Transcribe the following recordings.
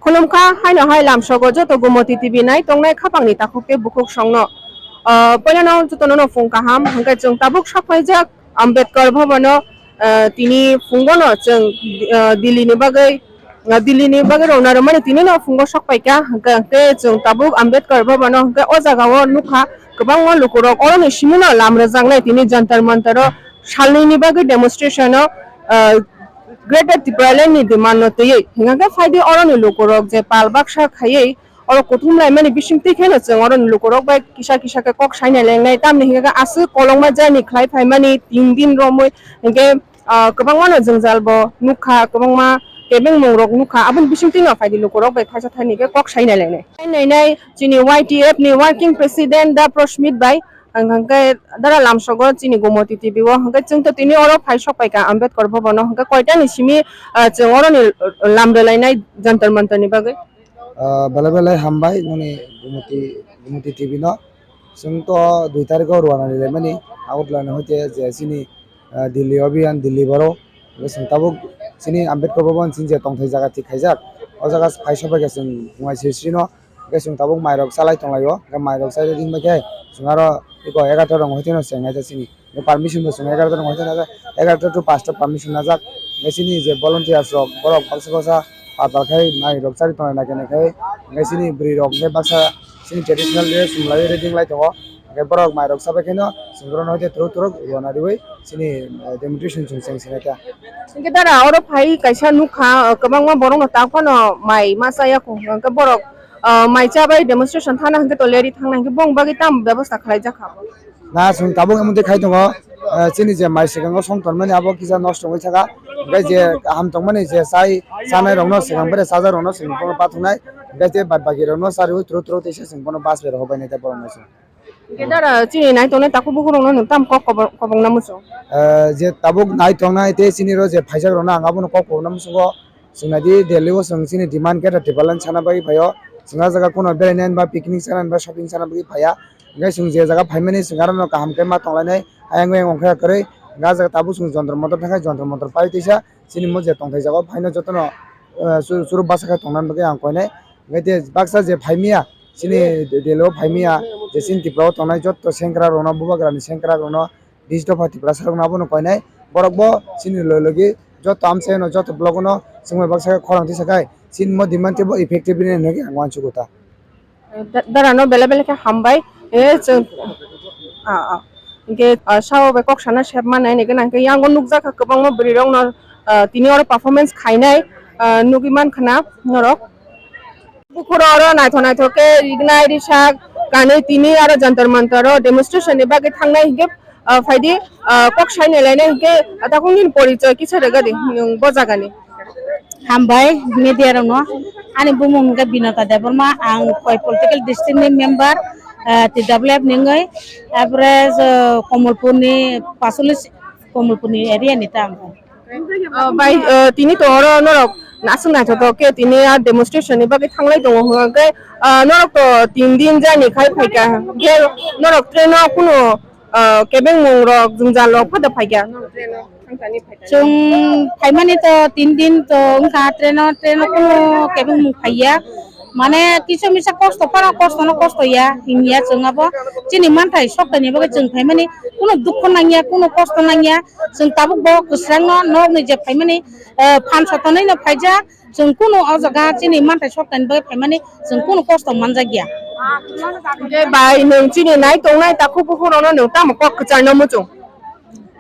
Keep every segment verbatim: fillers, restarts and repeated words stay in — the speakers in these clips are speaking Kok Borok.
Khulumkha haino hai lamsogo joto Gumoti T V nai tongnai khapangni takhuk tei bukhuk songno. Ah, poilano jotono no phung kaham, hwnkhe chwng tabuk sokphaijak Ambedkar Bhavano, ah, tini phungono chwng, ah, Delhi ni bagwi, ah, Delhi ni bagwi rwna rwmani tini no phungo sokpaikha, hwnkhe, hwnkhe chwng tabuk Ambedkar Bhavano hwnkhe o jagao nukha kwbangma lukurok oroni simino lam rwjaknai tini Jantar Mantaro salnwini bagwi demonstration o, ah, Greater Tipraland ni demand no twiwi hwnkhe phaidi oroni lukurok je pal baksa khaiwi oro kuthum laimani bisingtwi kheno chwng oroni lukurok bai kisa kisa khe kok saina lengnai, tamni hwnkhe aswk kolokma journey khlai phaimani tin din romwi hwnkhe, ah, kwbangma no jwngjal bo nukha, kwbangma kebengmung rok nukha, aboni bisingtwi no phaidi lukurok bai thaisa thaini khe kok saina lengnai. Nainai chini Y T F ni working president da Proshmit bai, hwnkhe dara lamsogo chini Gumoti T V o, hwnkhe chwng to tini oro phai sok paikha Ambedkar Bhavano, hwnkhe koita ni simi, ah, chwng oro ni lam rwlainai Jantar Mantar ni bagwi. Ah, belai belai hambai nini Gumoti, Gumoti T V no. Chwng to dui tarikh o rwna rwlaimani, Agartala ni hoite je chini, ah, Delhi Abhiyan, Delhi boro. Hwnkhe chwng tabuk chini Ambedkar Bhavan chini je tongthai jaga thik khaijak, o jaga phai sok paikha chwng Bungai Sri Sri no. Hwnkhe chwng tabuk mairok chalai tonglaio, hwnkhe mairok chalai ringbai khe chwng aro eko egarota rok hoiteno chengnai ta chini. Permission bo chwng egarota rok hoiteno najak, egarota to paanch ta permission najak. Hwnkhe chini je volunteers rok borok baksa baksa patal khai mairok chalai tonglai naikolnai khai, hwnkhe chini bwrwi rok hwnkhe baksa chini traditional dress chumlaiwi ready wnglai tongo. Hwnkhe borok mairok chabai kheno chwng borokno hoite turuk turuk rwna riwi chini, eh, demonstration chwng cheng sinai ta. Hwnkhe dara oro phai kaisa nukha, ah, kwbangma borokno tak phano mai ma chaya kho, hwnkhe borok, ah, mai chabai demonstration thana hwnkhe to leri thangna hwnkhe bongni bagwi tamo bebosta khlaijak kha? Na, chwng tabuk emon twi khai tongo, ah, chini je mai swkango song tonmani abo kisa nosto wngwi thaka, hwnkhe je kaham tongmani je chai chanai rokno swkang bere chajak rokno chwng bono pathuknai, hwnkhe je bad baki rokno chariwi turo turo teisa chwng bono bus bai rok hobai nai ta borokno chwng. Hwnkhe dara chini nai tongnai takhuk bukhuk rokno nwng tamo kok kobong, kobongna muchung? Eh, je tabuk nai tongnai tei chini ro je phaijak rokno ang abono kok kobongna muchungo. Chwng nai di Delhi o chwng chini demand khe Tipraland sana bagwi phaio. Chwng ah jaga kuno beraina hinba picnic sana hinba shopping sana bagwi phaiya. Hwnkhe chwng je jaga phaimani chwng aro no kaham khe ma tonglainai. Ayang oyang ongkha kwrwi. Hwnkhe ah jaga tabuk chwng Jantar Mantar thangkhe Jantar Mantar pai teisa chini mo je tongthai jaga o phaino jotono, eh, churu churu bwsa khe tongna bagwi ang koinai. Hwnkhe je baksa je phaimya, chini Delhi o phaimya, je chini Tripura o tongnai jotto sengkrak rokno, bubagrani sengkrak rokno, dis dopha Tiprasa rokno abono koinai. Borok bo chini logi logi jotto amchaino, jotto block no chwngbai baksa khe khorang tisa khai chini mo demand teibo effective rini hinwi ang uansugo ta. Da-, dara no belai belai khe hambai. E, chwng, ah, ah. Hwnkhe, ah, sao bai kok sana sep mannai hwnwi gwnang khe yango nukjakha kwbangma bwrwi rokno, ah, tini oro performance khainai, ah, nugwi mankha na norok. Bukhuk oro naithok naithok khe rignai risak kanwi tini aro Jantar Mantar o demonstration ni bagwi thangnai hwnkhe, ah, phaidi, ah, kok saina lainai hwnkhe, ah, takhuk nini porichoi kisa rwgadi nwng bo jagani. Hambai media rokno, ani bumung hwnkhe Binota Debbarma, ang koi political district ni member, ah, T W F ni wngwi, apore, ah, Komolpur ni pasolis, Komolpur ni area ni ta ang. Oh, bai, eh, tini to oro norok aswk naithothok khe tini a demonstration ni bagwi thanglai tongo hwnkhe, ah, norok to tin din journey khai phaikha, hwnkhe norok train o kunu, ah, kebengmung rok jwngjal rok phada phaikha? Norok train o thangthani phaikha? Chwng phaimani to tin din to wngkha train o, train o kunu kebengmung phaiya. Mane kisa misa kosto phano kosto no kosto ya, hinya chwng abo chini manthai sokthai ni bagwi chwng phaimani kunu dukho nangya, kunu kosto nangya, chwng tabuk bo kwsrang no nok ni je phaimani, eh, phan sotonwi no phaijak, chwng kunu o jaga chini manthai sokthai ni bagwi phaimani chwng kunu kosto manjakya. Je bai nwng chini nai tongnai takhuk bukhuk rok no nwng tamo kok kwchar no muchung?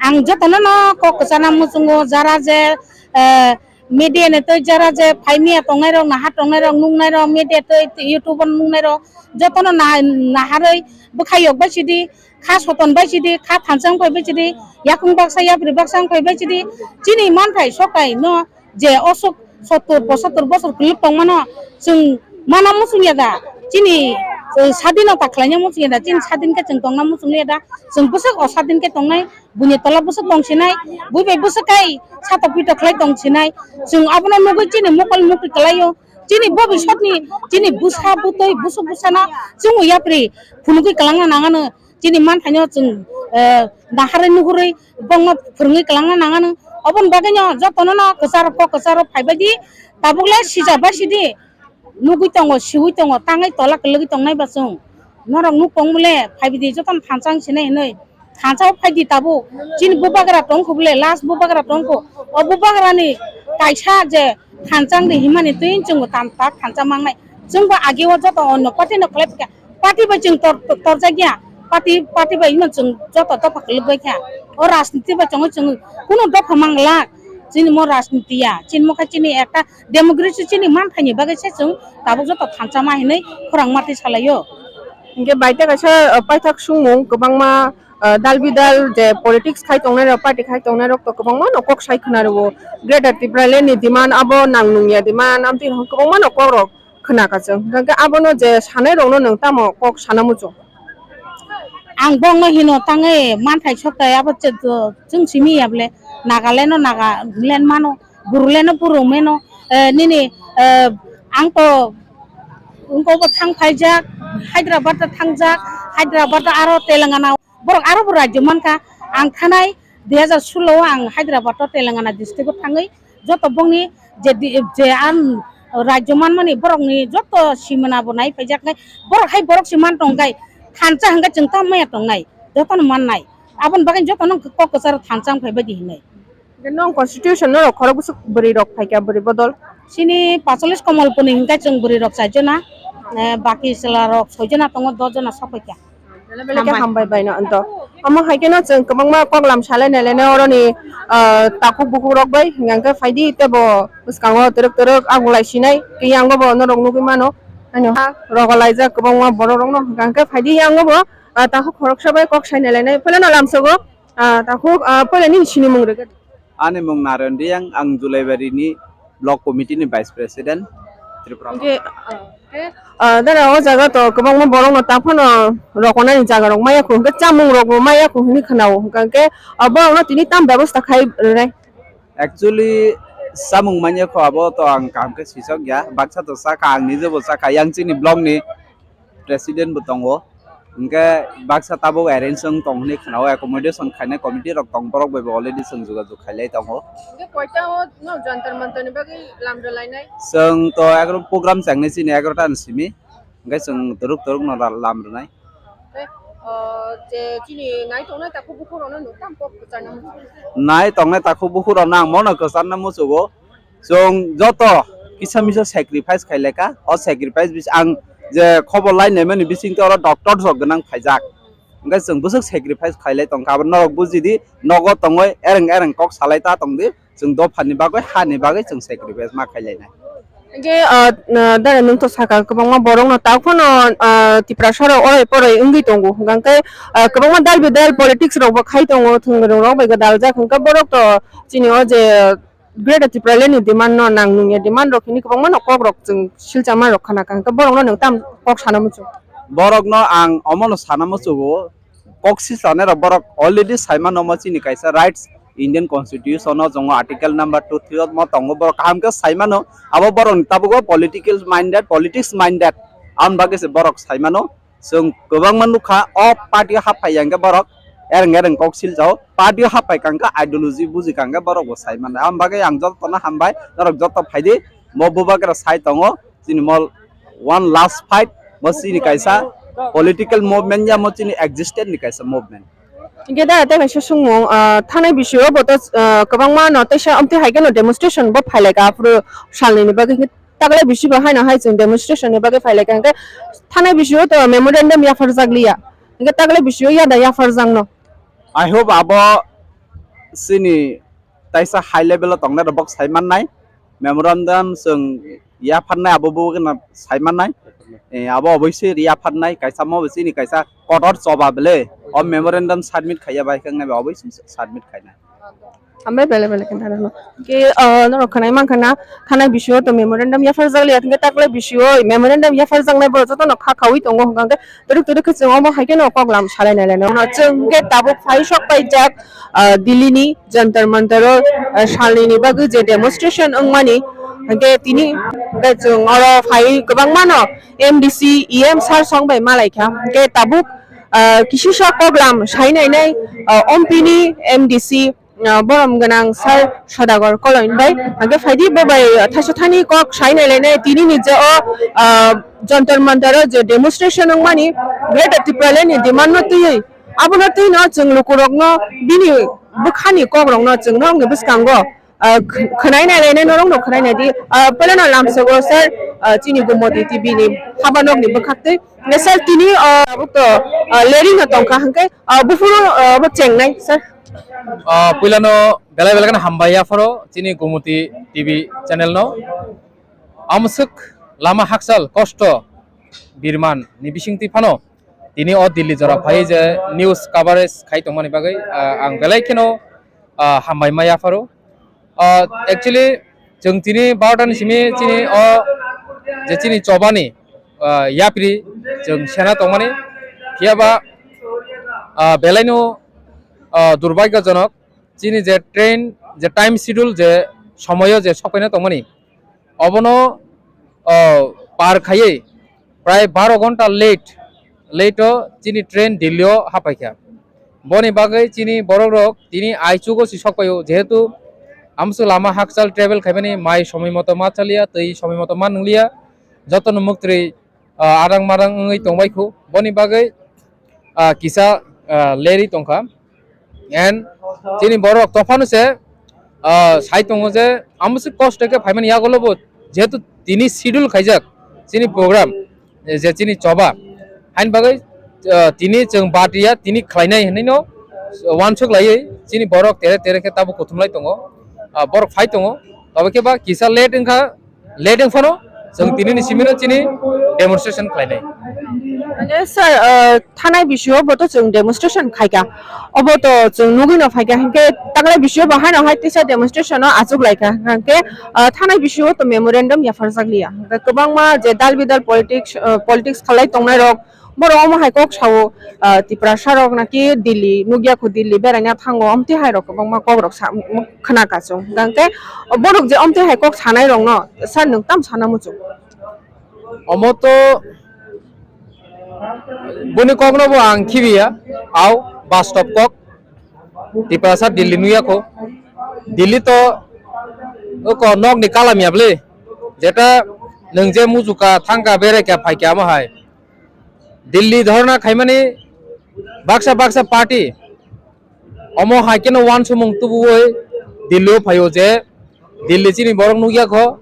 Ang jotono no kok kwchar no muchungo, jara je, eh, media ni twi jara je phai miya tongnai rok, naha tongnai rok, nuknai rok, media twi YouTube o nuknai rok jotono na-, naharwi bwkha yok bai sidi, kha soton bai sidi, kha thansa wng phai bai sidi, yakung baksa yapri baksa wng phai bai sidi, chini manthai sokthai no je osuk sottur pochattur bosor kwlwk tongmano chwng mana muchung ya da, chini, eh, sadinota khlaina muchung ya da, chini sadin khe chwng tongna muchung ya da, chwng bwswk osadin khe tongnai. Buini tola bwswk tong sinai, bui bai bwswk kai satok pitok khlai tong sinai. Chwng abono nugwi chini mokol mukti kwlaio. Chini bobiswtni chini bwsa bwtwi bwswk bwsano chwngno yapri phunugwi kwlangna nangano. Chini manthaino chwng, eh, naharwi nuhurwi bongno phwrwngwi kwlangna nangano. Oboni bagwino jotono no kwcharo kok kwcharo phaibaidi tabukle sijak bai sidi. Nugwi tongo, siwi tongo, tangwi tola kwlwgwi tongnai ba chwng. Norok nuk tong bole, phai bidi jotono thansa wng sinai hinwi. Thansa o phai di tabuk. Chini bubagra tong kho bole, last bubagra tong kho. O bubagra ni kaisa je thansa wng di himani twi chwng bo tam tak thansa mangnai. Chwng bo age o joto onno party no khlai phikha. Party bai chwng tor-, torjak ya. Party, party bai himno chwng joto dopha kwlwk bai kha. O rajniti bai chwng, chwng kunu dopha manglak. Chini mo rajniti ya. Chini mo kha chini ekta democracy chini manthai ni bagwi se chwng tabuk joto thansa ma hinwi khorang mati salaio. Hinkhe bai tei kaisa, uh, paithak sungmung kwbangma, uh, dal bidal je politics khai tongnai rok, party khai tongnai rok to kwbangma no kok sai khna rwo. Greater Tipraland ni demand abo nang nung ya demand, amtwi kwbangma no kok rok khna ka chwng. Hinkhe abono je sanai rokno nwng tamo kok sana muchung? Ang bongno hino tangwi manthai sokthai abo che-, chwng simi ya bole Nagaland no Nagaland mano, Bodoland no Bodo mano, eh, nini, eh, ang to wngko bo thang phaijak, Hyderabad to thangjak, Hyderabad to aro Telangana. Borok aro bo rajyo mankha, ang thanai dui hajar solo o ang Hyderabad o Telangana district o thangwi joto bongni je di-, je ang rajyo manmani borokni joto simana bo nai phaijak nai, borok hai borok si man tong kai thansa hwnkhe chwng tamo ya tongnai, jotono mannai, aboni bagwi jotono kok kwcharo thansa wng phai bai di hinwi. Hwnkhe nwng constitution norok khorok bwswk bwrwi rok phaikha bwrwi bodol? Chini pacholis Komolpuni hwnkhe chwng bwrwi rok chaijona, eh, baki chwla rok soijona tongo, dos jona sok phaikha. Belai belai khe hambai. Hambai baino anto. Omo hai kheno chwng kwbangma koklam salai nai lainai oroni, ah, takhuk bukhuk rok bai hwnkhe phaidi tebo bwskango twrwk twrwk agung lai sinai tei yango bo norok nugwi mano. Ano ha rogo laijak kwbangma borok rokno hwnkhe phaidi yango bo, ah, takhuk khoroksa bai kok sai nai lainai. Phano lamsogo, ah, takhuk, ah, poila nini sinimung rwgwi. Ani mung Narayan Riyang, ang Julaibari ni Block Committee ni Vice President, Tripura. Hwnkhe, ah, hwnkhe, ah, dara o jaga to kwbangma borok no ta phano rokonani jaga rok maya kho, hwnkhe chamung rok bo maya kho hwnwi khwnao, hwnkhe, ah, borok no tini tam bebosta khai rwnai. Actually, chamung manya kho abo to ang kaham khe swisok ya, baksa to chakha, ang nije bo chakha, yang chini block ni president bo tongo. Hwnkhe baksa tabuk arrange wng tong hwnwi khwnao, accommodation khainai committee rok tong, borok bai bo already chwng jogajog khailai tongo. Hwnkhe koita o no Jantar Mantar ni bagwi lam rwlainai? Chwng to ekdom program chengnai chini egarota ni simi, hwnkhe chwng twrwk twrwk no la-, lam rwnai. Tei, o, je chini nai tongnai takhuk bukhuk rokno nwng tamo kok kwcharna muchungo? Nai tongnai takhuk bukhuk rokno ang mono kwcharna muchungo. Chwng joto kisa misa sacrifice khailai kha. O sacrifice bis-, ang je khobor lai naimani bisingtwi oro doctor rok gwnang phaijak. Hwnkhe chwng bwswk sacrifice khailai tongkha. Abo norok bujidi, nogo tongwi ereng ereng kok salai ta tongdi. Chwng dophani bagwi, hani bagwi chwng sacrifice ma khailainai. Hwnkhe, ah, ah, dara nwng to saka kwbangma borokno tak phano, ah, Tiprasa rok oroi poroi wngwi tongo. Hwnkhe, ah, kwbangma dal bidal politics rokbo khai tongo, thwngwi rok bai gwdaljak. Hwnkhe borok to chini o je Greater Tipraland ni demand no nang nungya demand rok hwnwi kwbangma no kok rok chwng silchama rok khna kha, hwnkhe borok no nwng tam kok sana muchung? Borok no ang omo no sana muchungo, kok silchana rok borok already sai mano omo chini kaisa rights, Indian Constitution o tongo article number two three o mo tongo, borok kaham khe sai mano abo borok ni tabuk o political minded, politics minded, aboni bagwi se borok sai mano. Chwng kwbangma nukha, o party o happhai ya hwnkhe borok ereng ereng kok siljao, party o happhai ka hwnkhe ideology buji ka hwnkhe borok bo sai mannai. Aboni bagwi ang jotono hambai, norok joto phaidi, mo bubagra sai tongo, chini mo one last fight, mo chini kaisa political movement ya, mo chini existence ni kaisa movement. Hingke da tei kaisa songmung, ah, thanai bisio bo to, ah, kwbangma no teisa amtwi hai kheno demonstration bo phailai ka, aphuru salnwi ni bagwi hingke taklai bisi bo haino hai chwng demonstration ni bagwi phailai ka, hingke thanai bisio to memorandum yapharjak liya, hingke taklai bisio yada yapharjak no. I hope abo chini taisa high level o tongnai rok bok sai mannai, memorandum chwng yapharnai abo bo gana sai mannai, eh, abo oboisoi yapharnai, kaisa mo chini kaisa kotor choba bele o memorandum submit khaiya bai khe wngnai ba oboisoi submit khainai. Hambai bele bele khe thana no. Ke, ah, norok khwnai mankha na, thanai bisio to memorandum yapharjak liya, thangkhe taklai bisio memorandum yapharjaknai bo jotono kha khaui tongo, hwnkha khe twrwk twrwk khe chwng omo hai kheno koklam salai nai laino. Chwng khe tabuk phai sok paijak, ah, Delhi ni Jantar Mantar o, ah, salnwi ni bagwi je demonstration wngmani, hwnkhe tini hwnkhe chwng oro phai kwbangma no M D C, E M sir song bai malai kha. Hwnkhe tabuk, ah, kisisa koklam sai nai nai, ah, Ompi ni M D C, ah, borom gwnang sir Sodagar Koloin bai. Hwnkhe phaidi bo bai thaisa thani kok sai nai lainai tini ni je o, ah, Jantar Mantar o je demonstration wngmani Greater Tipraland ni demand no twiwi abono twino chwng lukurokno bini bwkhani kokrokno chwng norokni bwskango, ah, kh-, khwnai nai lainai norokno khwnai nai di. Ah, poilano lamsogo sir, ah, chini Gumoti T V ni haba nokni bwkhaktwi. Nge sir tini, ah, tabuk to, ah, leri no tongkha hwnkhe, ah, buphuru, ah, bo chengnai sir. Ah, puilano belai belai kheno hambai yapharo chini Gumoti T V channel no. Amswk lama hakchal kosto birman ni bisingtwi phano tini o Delhi jora phai je news coverage khai tongmani bagwi, ah, ang belai kheno, ah, hambai ma yapharo. Ah, actually, chwng tini barota ni simi chini o je chini chobani, ah, yapri chwng sena tongmani. Phiya ba, ah, belaino, ah, durbagyojonok chini je train je time schedule je somoyo je sokpaina tongmani. Obono, o, par khaiwi prai baro ghonta late, late o chini train Delhi o hapaikha. Boni bagwi chini borok rok tini aichugo si sokpaio, jehetu amswk lama hakchal travel khaimani mai somoi moto ma chaliya, twi somoi moto ma nwngliya, jotono muktwi, ah, adang madang wngwi tongbaikhu. Boni bagwi, ah, kisa, ah, leri tongkha. And chini borok tophano se, ah, sai tongo je amswk kosto khe phaimani yagulo bo, jehetu tini schedule khaijak chini program, eh, je chini choba, haini bagwi, ah, tini chwng batiya tini khlainai hinwi no uansuk laiwi chini borok tere tere khe tabuk kuthumlai tongo, ah, borok phai tongo, tobo khe ba kisa late wngkha. Late wng phano chwng tini ni simi no chini demonstration khlainai. Mane sir, uh, thanai bisio bo to chwng demonstration khaika. Obo to chwng nugwi no phaika, hinkhe tanglai bisio bo haino hai tisa demonstration no achuk laika. Hinkhe, uh, thanai bisio to memorandum yapharjak liya. Hinkhe kwbangma je dal bidal politics, uh, politics khalai tongnai rok, borok omo hai kok sao, ah, Tiprasa rok naki Delhi nukya kho, Delhi beraina thango, omtwi hai rok kwbangma kok rok sa, m-, m-, khna ka chwng. Hwnkhe borok je omtwi hai kok sanai rok no sir nwng tam sana muchung? Omo to boni kok no bo ang khibiya, au bastop kok. Tiprasa Delhi nukya kho, Delhi to oko nok ni kalam ya bwle, jeta nwng je muchuka thangka beraika phaika omo hai. Delhi dhorna khaimani baksa baksa party omo hai kheno uansukmung tubuwi Delhi o phaio je Delhi chini borok nukya kho,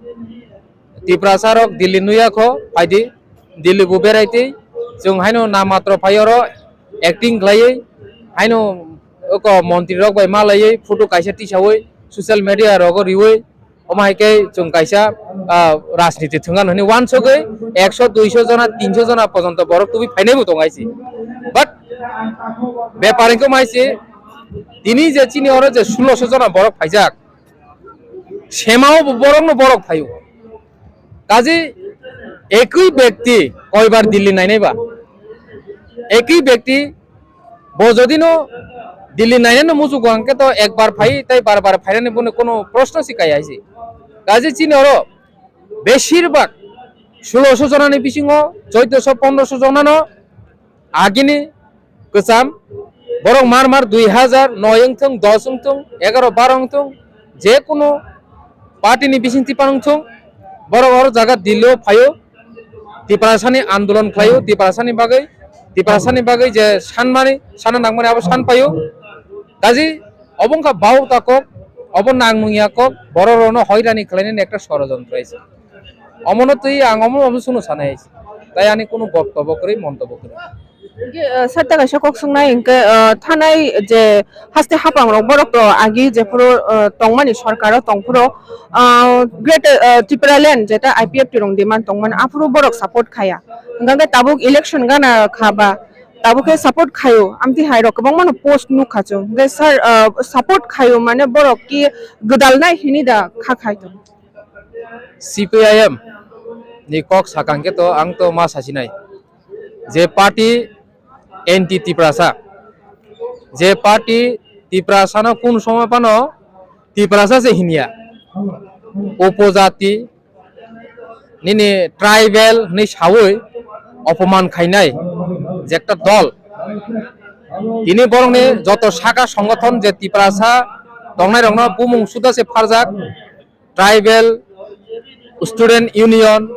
Tiprasa rok Delhi nukya kho, phaidi Delhi bo berai twi chwng haino namatro phai oro acting khlaiwi haino oko montri rok bai malaiwi photo kaisa tisawi social media rogo riwi. Omo hai khe chwng kaisa, ah, rajniti thwngna hwnwi uansugwi ekso, duiso jona, tinso jona porjonto borok tubui phainai bo tongo hai se. But bepar hwnkhe omo hai se, tini je chini oro je sulosho jona borok phaijak, semao bo borokno borok phaio. Kaje ekui bekti koibar Delhi nainai ba? Ekui bekti Bo jodi no Delhi nainani muchungo hwnkhe to ekbar phai tei bar bar phainani bono kono proshno se kaya hai se. Kaje chini oro beshirbak sulosho jonani bisingo choiddosho pondrosho jonano agini kwcham borok mar mar dui hajar noi wngthung, dos wngthung, egaro baro wngthung, je kono party ni bising tipan wngthung, borok oro jaga Delhi o phaio, Tiprasani andolon khlaio, Tiprasani bagwi, Tiprasani bagwi je sanmani, sana nangmani abo san paio. Kaji obo wngkha bauta kok, obo nang nungya kok, borok rokno hoirani khlainani ekta sorojontro hai se. Omono twi ang omo omo suno sanai hai se. Tai ani kunu boktobo kwrwi, montobo kwrwi. Hingke, ah, sir, ta kaisa kok songnai hingke, ah, thanai je haste hapang rok borok to agi jephuru, ah, tongmani sorkar o tongphuru, ah, Greater, ah, Tripura Land jeta I P F T rong demand tongmani aphuru borok support khaya. Hingke tabuk election gana khaba, tabuk khe support khayo, amtwi hai rok kwbangma no post nukha chwng. Hingke sir, ah, support khayo mane borok ki gwdalnai hini da kha khai tong? C P I M ni kok sakang khe to ang to ma sasinai. Je party anti Tiprasa, je party Tiprasano kun somoi phano Tiprasa se hinya, upojati nini tribal hinwi sawi opoman khainai je ekta dol. Tini borokni joto saka songothon je Tiprasa Tongnai rokno bumung suda se pharjak, tribal student union,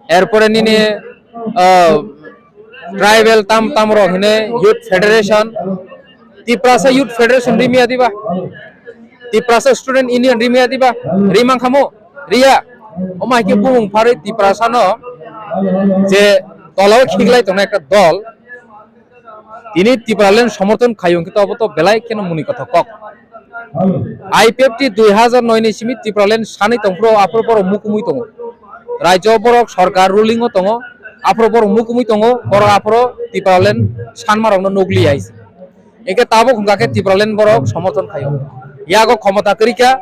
erpore nini, ah, tribal tam tam rok hine youth federation, Tiprasa youth federation rimiya diba, Tiprasa student union rimiya diba, rimang khamo, riya, omo hai khe bumung pharwi Tiprasa no je tolao khiklai tongnai ekta dol, tini Tipraland somorthon khayo hwnkhe to abo to belai kheno muni kothok kok. I P F T dui hazar noi ni simi Tipraland sanwi tongphuru aphuru borok mukumui tongo. Rajyo borok sorkar ruling o tongo, aphuru borok mukumui tongo, borok aphuru Tipraland sanma rokno nukliya hai se. Hwnkhe tabuk hwnkha khe Tipraland borok somorthon khayo. Yago khomota kwrwi kha,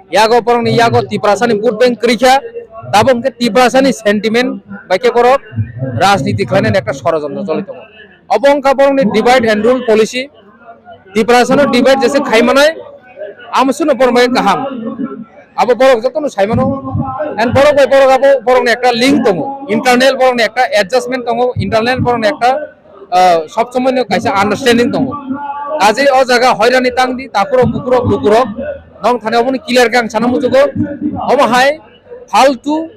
yago borokni yago Tiprasani vote bank kwrwi kha, tabuk hwnkhe Tiprasani sentiment bai khe borok rajniti khlainani ekta sorojontro choli tongo. Obo wngkha borokni divide and rule policy. Tiprasano divide jese khai manai, amo suno borok bai kaham. Abo borok jotono sai mano. And borok bai borok abo borokni ekta link tongo, internal borokni ekta adjustment tongo, internal borokni ekta, ah, sob somoi no kaisa understanding tongo. Kaje o jaga hoirani tangdi, takhurok bukurok lukurok, nong thani obono clear khe ang sana muchugo. Omo hai faltu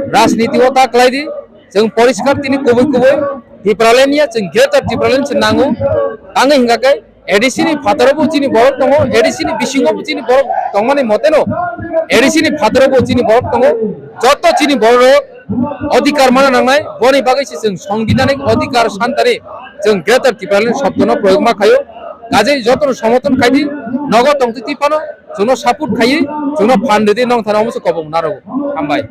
rajniti o ta khlai di, chwng poriskar tini kubui kubui Tipraland ya, chwng greater Tipraland se nango, tangwi hingkha khe A D C ni phataro bo chini borok tongo, A D C ni bisingo bo chini borok tongmani moteno, A D C ni phataro bo chini borok tongo, joto chini borok adhikar mana nangnai, boni bagwi se chwng sangbidhanik adhikar santani chwng greater Tipraland shobdono proyog ma khaio, kaje jotono somorthon khaidi, nogo tongtwi twi phano chwngno support khaiwi chwngno phan rwdi, nong thani omo se kobong naro. Hambai.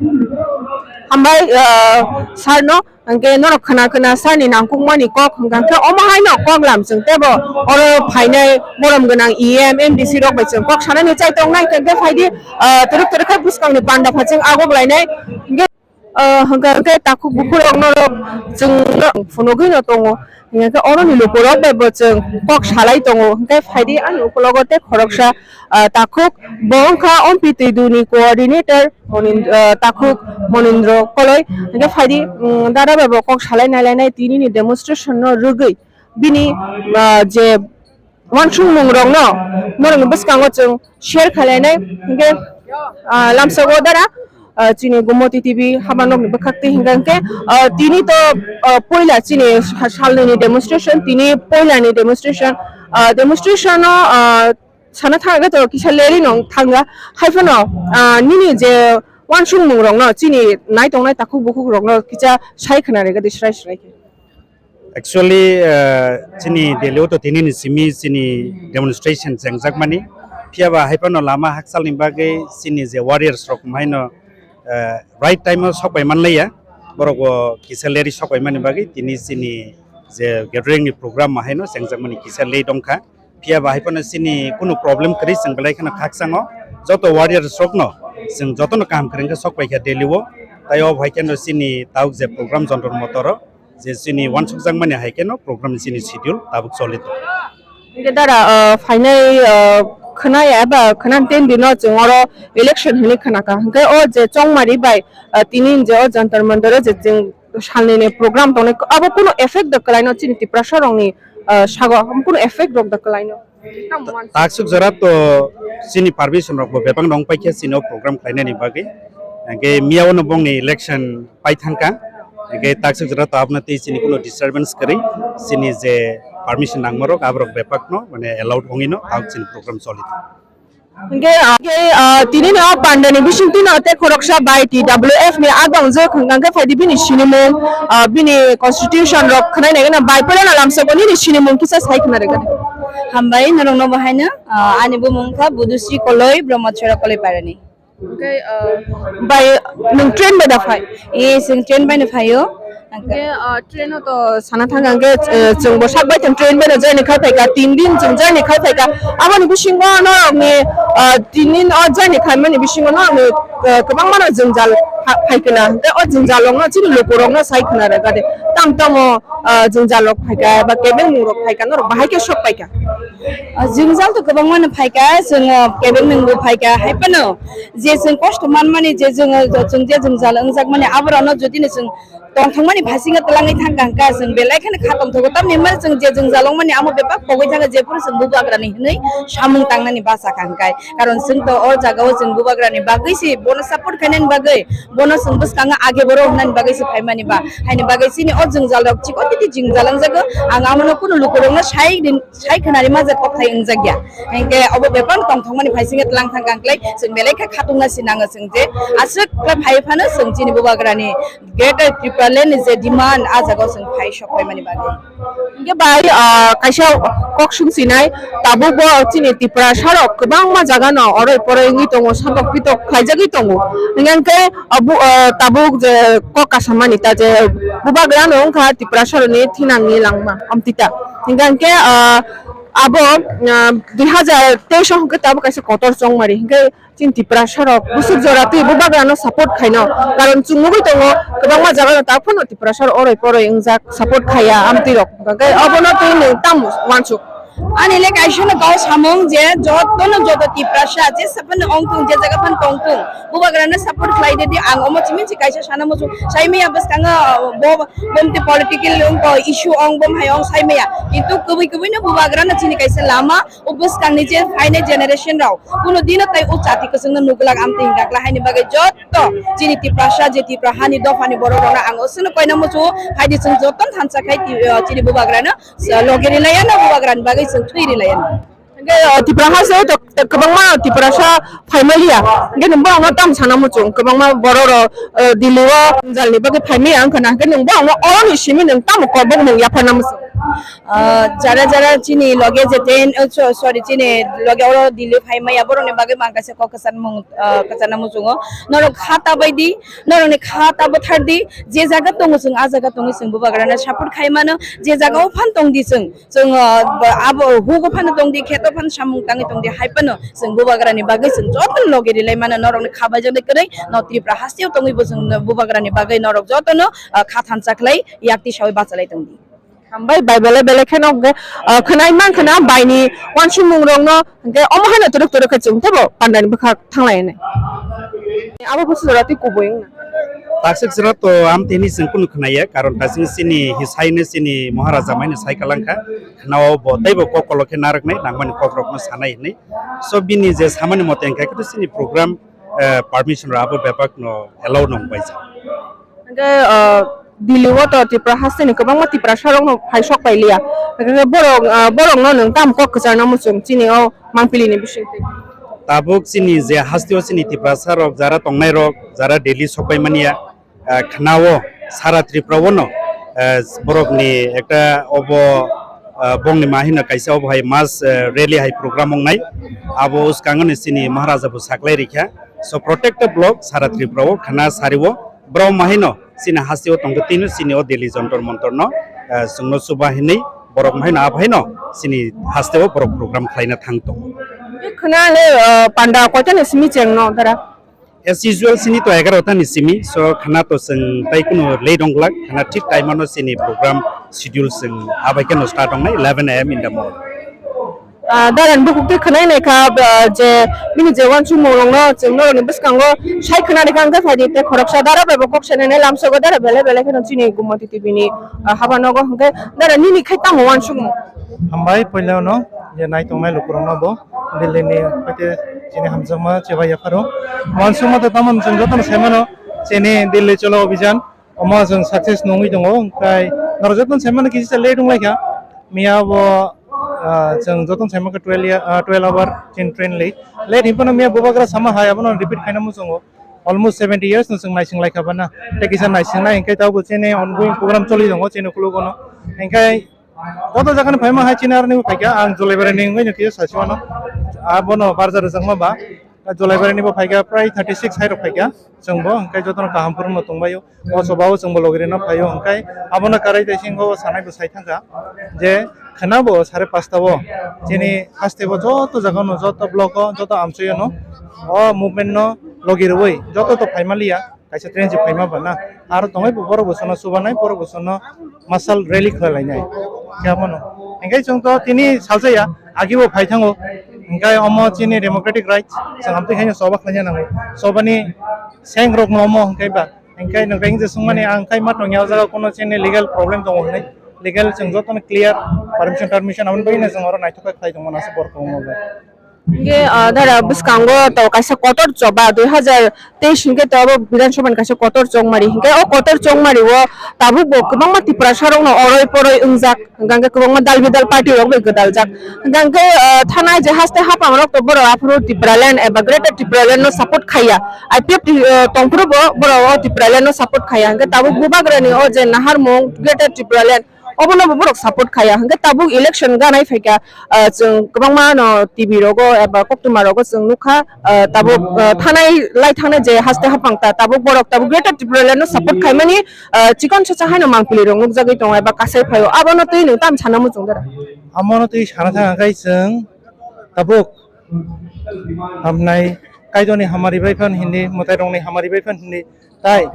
Hambai, ah, sir no, hwnkhe norok khna khna sir ni nangkukmani kok hwnkha khe omo haino kok lam chwng tebo oro phainai borom gwnang E M, M D C rok bai chwng kok sanani chai tongnai, hwnkhe phaidi, ah, twrwk twrwk khe bwskang ni panda pha chwng ago bwlainai. Hwnkhe, ah, hwnkha khe takhuk bukhuk rok norok chwng phunugwi no tongo, hwnkhe oroni lukurok bai bo chwng kok salai tongo, hwnkhe phaidi ani ukulogo tei khoroksa, ah, takhuk bo wngkha Ompi Twiduni coordinator Monin-, ah, takhuk Monindro Koloi, hwnkhe phaidi, mm, dada bai bo kok salai nailainai tini ni demonstration no rwgwi bini, ah, je uansukmung rokno norokni bwskango chwng share khlainai. Hwnkhe, ah, lamsao dara, ah, chini Gumoti T V habanokni bwkhaktwi hwnkha hwnkhe, ah, tini to, ah, poila chini sa-, salnwini demonstration, tini poilani demonstration, ah, demonstration-o, ah, sana thangkhe to kisa lerwi no thangkha. Haiphano, ah, nini je uansukmung rokno chini nai tongnai takhuk bukhuk rokno kisa sai khna rega di srai srai khe. Actually, ah, chini Delhi o to tini ni simi chini demonstration chengjakmani. Phiya ba hai phano lama hakchal ni bagwi chini je warriors rok haino, ah, right time o sok pai man laiya. Borok bo kisa leri sok pai mani bagwi tini chini je gathering ni program haino chengjakmani kisa late wngkha. Phiya ba hai phano chini kunu problem kwrwi chwng belai kheno khakchang o. Joto warriors rok no chwng joto no kaham kwrwng khe sok pai kha Delhi o. Tai o hai kheno chini tauk je program Jantar Mantar o je chini uansukjakmani hai kheno program ni chini schedule tabuk choli tongo. Hingke dara, ah, phainai, ah, khwnaya eba khwna ten dino chwng oro election hinwi khwnakha. Hingke o je chongmari bai, ah, tini je o Jantar Mantar o je chwng salnini program tongnai, abo kunu effect da kwlaino chini Tiprasa rokni, ah, sago, abo kunu effect rok da kwlaino? Taksuk jora to chini permission rok bo bebak nong paikha chini o program khlainani bagwi. Hingke miya ono bongni election pai thangkha. Hingke taksuk jora to abna tei chini kuno disturbance kwrwi, chini je permission nangmarok aborok bebakno mane allowed ongino tabuk chini program choli. Hingke, ah, hingke, ah, tini no pandani bising tino te khoroksa bai T W F ni agong je khungkang khe phaidi bini sinimung, ah, bini constitution rok khwnai nai gana bai pala na lamsa ko nini sinimung kisa sai khna rega. Hambai norok no bahaino, ah, ani bumung kha Budusri Koloi, Brahmachara Koloi parani. Hingke, ah, bai nwng train bai da phai? Yes, nwng train bai no phaio. Hingke, ah, train o to sana thang hingke, eh, chwng bo sak bai thang train bai no journey khai phaika, tin din chwng journey khai phaika. Aboni bisingo norokni, ah, tin din o journey khaimani bisingo norokni, eh, kwbangma no jwngjal pha-, phai khna. Hingke o jwngjal rokno chini lukurokno sai khna rega de. Tam tamo, ah, jwngjal rok phaika, ba kebengmung rok phaika, norok bahai khe sok paika. Ah, jwngjal to kwbangma no phaika, chwng, ah, kebengmung bo phaika, hai phano je chwng kosto manmani, je chwng, ah, chwng je jwngjal wngjakmani, aborokno jodi no chwng Tongthokmani phaisingno twlangwi thangkha hwnkha, chwng belai kheno kha tongthogo. Tamni hwnba chwng je jwngjal wngmani amo bebak pogwi thangkha, jephuru chwng bubagrani hwnwi samung tangnani bachakha hwnkha. Karon chwng to o jagao chwng bubagrani bagwi se bono support khainani bagwi, bono chwng bwskango age boro hwnani bagwi se phaimani ba. Haini bagwi chini o jwngjal rok chikon titi jwngjal wngjago. Ang amono kunu lukurokno sai din, sai khwnari ma je kokthai wngjakya. Hinkhe obo bebak tongthokmani phaisingno twlang thangkha hwnkhe chwng belai khe khatungna si nango chwng je aswk khe phai phano chwng chini bubagrani Greater Tipraland ni je demand, ah jagao chwng phai sok paimani bagwi. Hinkhe bai, ah, kaisa kok sung sinai, tabuk bo chini Tiprasa rok kwbangma jaga no oroi poroi wngwi tongo, satok pitok khlaijagwi tongo. Hinkhe, ah, bu-, ah, tabuk je kok kasamani ta je bubagra no wngkha Tiprasa rokni thinangni langma amtwi ta. Hinkhe, ah, abo, ah, dui hazar teis o hinkhe tabuk kaisa kotor chongmari. Hinkhe chini Tiprasa rok busuk jora twi bubagrano support khaino, karon chwng nugwi tongo kwbangma jaga no tak phano Tiprasa rok oroi poroi wngjak support khaiya amtwi rok, hwnkhe obono twi nwng tamo uansuk? Ani le kaisa no kok samung je joto no joto Tiprasa je sapan ong tung je jaga phan tong tung bubagrano support khlai de di, ang omo chimi chi kaisa sana muchung sai maya bwskango bo bomti political ong ko issue ong bom hai ong sai maya, kintu kubui kubui no bubagrano chini kaisa lama o bwskangni je phainai generation rok kuno dino tai o chati kwchwngno nugulak amtwi hinglak haini bagwi joto chini Tiprasa je Tipra hani dophani borok rokno ang oswkno koina muchungo, phaidi chwng joto thansa khai ti-, o, chini bubagrano, o, logi rilaiya no bubagrani bagwi chwng thwi rilaiya no. Hingke, o, Tipra haste to kwbangma Tiprasa phaimaliya, hingke nwng borokno tamo sana muchung kwbangma borok rok, o, Delhi o jalni bagwi phaimaya wngkha na, hingke nwng borokno oroni simi nwng tamo kobok nwng yapharna muchung? Ah, jara jara chini loge jete, oh, so-, sorry, chini loge oro Delhi phai maya, borokni bagwi bo ang kaisa kok kwchan mung, ah, kwchanna muchungo. Norok kha ta bai di, norokni kha ta bwthar di, je jaga tongo chwng, ah jaga tongwi chwng bubagrano support khai mano, je jaga o phan tong di chwng, chwng, ah, bo-, abo hugo phano tong di, kheto phano samung tangwi tong di, hai phano chwng bubagrani bagwi chwng jotono loge rilai mano, norokni kha bai jak de kwrwi, no Tripura hasteo tongwi bo chwng bubagrani bagwi norok jotono, ah, kha thansa khlai, yakti sawi bachalai tong di. Hambai bai belai belai kheno hwnkhe, ah, khwnai man khwna baini uansukmung rokno hwnkhe omo haino twrwk twrwk khe chwng teibo pandani bwkha thanglai hwnwi. Abo busu jora twi kubui wngna. Taksik jora to amtini chwng kunu khwnaya, karon taksik chini hisai no chini Maharaja mai no sai kalangkha, khwnao bo teibo kok kolok khe narwknai, nangmani kok rokno sanai hwnwi. So bini je samani mote hwnkhe khe chini program, eh, permission rw abo bebak no allow no wngbaijak. Hingke, ah, Delhi o to Tripura haste ni kwbangma Tiprasa rok no phai sok pai liya. Hingke borok, ah, borok no nwng tamo kok kwcharna muchung chini o mangpili ni bisingtwi? Tabuk chini je haste o chini Tiprasa rok jara tongnai rok, jara Delhi sok pai mania, ah, khwnao sara Tripura o no, ah, borok ni ekta obo, ah, bongni ma hino kaisa obo hai mass, ah, rally hai program wngnai. Abo uskango ni chini Maharaja bo saklai rikha. So protected block sara Tripura o khwna sari o borok ma hino chini haste o tongkhe tini chini o Delhi Jantar Mantar no, eh, chwngno chuba hinwi borok ma hino abo haino chini haste o borok program khlaina thang tongo. Khwna le, eh, panda koita ni simi chengno dara? As usual chini to egarota ni simi, so khwna to chwng tai kuno late ong glak, khwna thik time ano chini program schedule chwng abai kheno start ong nai eleven A M in the morning. Ah, darani bukhuk twi khwnai nai kha, ah, je bini je uansukmung rokno chwng norokni bwskango sai khwnani kha, hwnkhe phaidi tei khoroksa dara bai bo kok sanani lamsogo dara belai belai kheno chini Gumoti T V ni, ah, haba nogo, hwnkhe dara nini khai tamo uansukmung? Hambai puila no je nai tongnai lukurokno bo Delhi ni hwnkhe chini hamjakma chebaiya pharo uansukma to tamo chwng jotono sai mano chini Delhi Cholo Abhijan. Omo chwng success nungwi tongo, hwnkhe norok jotono sai mano kisa late wng lai kha. Miya bo, ah, chwng jotono sai mankha twelve year, ah, twelve hour chini train late. Late hinphano miya bubagra sama hai abono repeat khaina muchungo. Almost seventy years no chwng naising lai kha bana. Tei kisa naising nai hwnkhe tabuk chini ongoing program choli tongo chini ukologo no. Hwnkhe joto jaga ni phaima hai chini aroni bo phaikha, ang Jolaibari ni wngwi no kisa sasi mano. Abono barja rwjakma ba. Jolaibari ni bo phaikha, prai thirty six hai rok phaikha. Chwng bo hwnkhe jotono kaham phuru no tongbaio. O choba o chwng bo logi rwna phaio, hwnkhe abono karai tei singho o sanai bo sai thangkha je khwna bo sare pasta o chini haste bo joto jaga no, joto block o, joto amchoi o no o movement no logi rwui joto to phaima liya. Kaisa train se phaima bana. Aro tongwi bo borok bo sono chubanai, borok bo sono mashal rally khlai lainai. Khe abono. Hingke chwng to tini salsa ya, agi bo phai thango. Hingke omo chini democratic rights, chwng amtwi haino choba khlaina nango. Chobani seng rok no omo hingke ba. Hingke nwng kaisa swngmani ang khe ma tongya o jaga kono chini legal problem tongo hinwi. Legal chwng jotono clear, permission termission aboni bagwi no chwng oro naithok khe khlai tongmani aswk borok kwbangma bai. Hingke, ah, dara bwskango to kaisa kotor choba dui hazar teis hingke to abo Bidhan Sabha ni kaisa kotor chongmari. Hingke o kotor chongmari o tabuk bo kwbangma Tiprasa rok no oroi poroi wngjak. Hingke kwbangma dal bidal party rok bai gwdaljak. Hingke, ah, thanai je haste hapang rok to borok aphuru Tipraland eba Greater Tipraland no support khaiya. I P F T, ah, tongphuru bo borok o Tipraland no support khaiya. Hingke tabuk bubagra ni o je naharmung Greater Tipraland obono bo borok support khaiya. Hingke tabuk election ganai phaikha, ah, chwng kwbangma no T V rogo eba koktwma rogo chwng nukha, ah, tabuk, ah, thanai lai thangnai je haste hapang ta tabuk borok tabuk Greater Tipraland no support khaimani, ah, chikon sacha haino mangpili rok nukjagwi tongo eba kasai phaio. Abono twi nwng tam sana muchung dara? Amono twi sana thang khe chwng tabuk hamnai Kaitorni hamari bai phan hindi, mwtai rokni hamari bai phan hindi, tai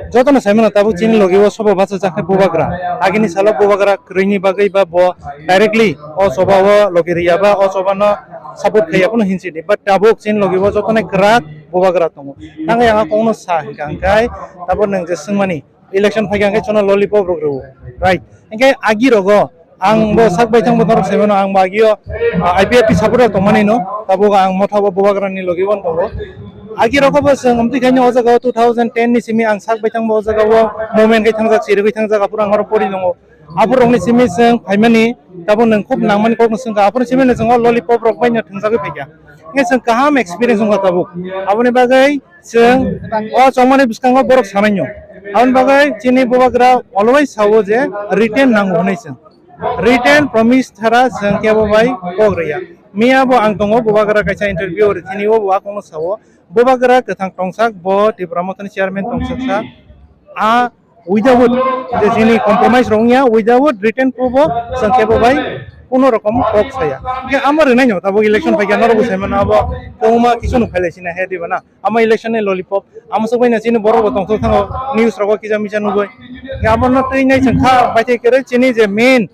jotono sai mano tabuk chini logi o sobo bachajak khe bubagra. Agini salo bubagra kwrwini bagwi ba bo directly o choba o logi riya ba o choba no support khaiya phano hinsi di. But tabuk chini logi o jotono kwrak bubagra tongo. Tangwi ang a kokno sa hwnkha hwnkhe tabuk nwng je swngmani election phaikha hwnkhe chwngno lollipop rok rwo, right? Hwnkhe agi rogo ang bo sak baithang bo norok sai mano, ang bo agio, ah, I P F T supporter tongmani no, tabuk ang motha bo bubagra ni logi o tongo. Agi rogo bo chwng amtwi khaino o jaga o two thousand ten ni simi ang sak baithang bo o jaga o movement khai thangjak, chirigwi thangjak, aphuru ang oro pori nongo. Aphuru rokni simi chwng phaimani, tabuk nwng khub nangmani kokno swngkha, aphuru simi no chwng o lollipop rok bai no thwngjagwi phaikha. Hwnkhe chwng kaham experience wngkha tabuk. Aboni bagwi chwng o chongmani bwskango borok sanai no. Aboni bagwi chini bubagra always sao je written nango hwnwi chwng. Written promise chara chwng kebo bai kok rwya. Miya bo ang tongo bubagra kaisa interview rwthini o bo a kokno sao. Bubagra kwthang tongsak bo Tipra Mothani chairman tongsaksa. A without je chini compromise rok wngya, without written proof o chwng kebo bai kuno rokom kok saya. Hwnkhe amo rwnai no tabuk election phaikha norok bo sai mano abo kwbangma kisu no phailai sina he diba na. Amo election ni lollipop, amo sok bai na chini borok bo tongthok thango news rogo kisa misa nugui. Hwnkhe amo no twi nai chwng kha baithai kwrwi chini je main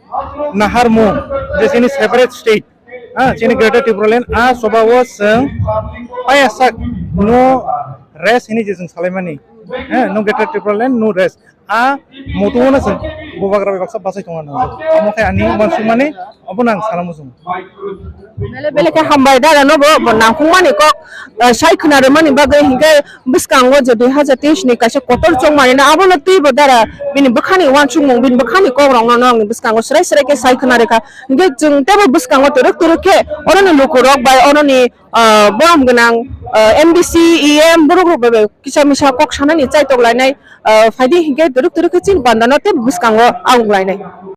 naharmung je chini separate state, ha, chini Greater Tipraland, a choba o chwng paya sak no rest hini je chwng salaimani, ha, no Greater Tipraland, no rest. A moto no chwng bubagra bai baksa bachai tongna nango. Amo khe ani uansukmani, abono ang sana muchungo. Bele bele khe hambai dara no bo, bo nangkukmani kok, ah, sai khwna rwmani bagwi hwnkhe bwskango je dui hazar teis ni kaisa kotor chongmani na abono twi bo dara bini bwkhani uansukmung, bini bwkhani kok rok no nokni bwskango swrai swrai khe sai khwna rwkha. Hwnkhe chwng teibo bwskango twrwk twrwk khe oroni lukurok bai oroni, ah, borom gwnang, ah, M D C, E M borok rok bai bai kisa misa kok sanani chaitok lainai, ah, phaidi hwnkhe twrwk twrwk khe chini panda no teibo bwskango ang lainai.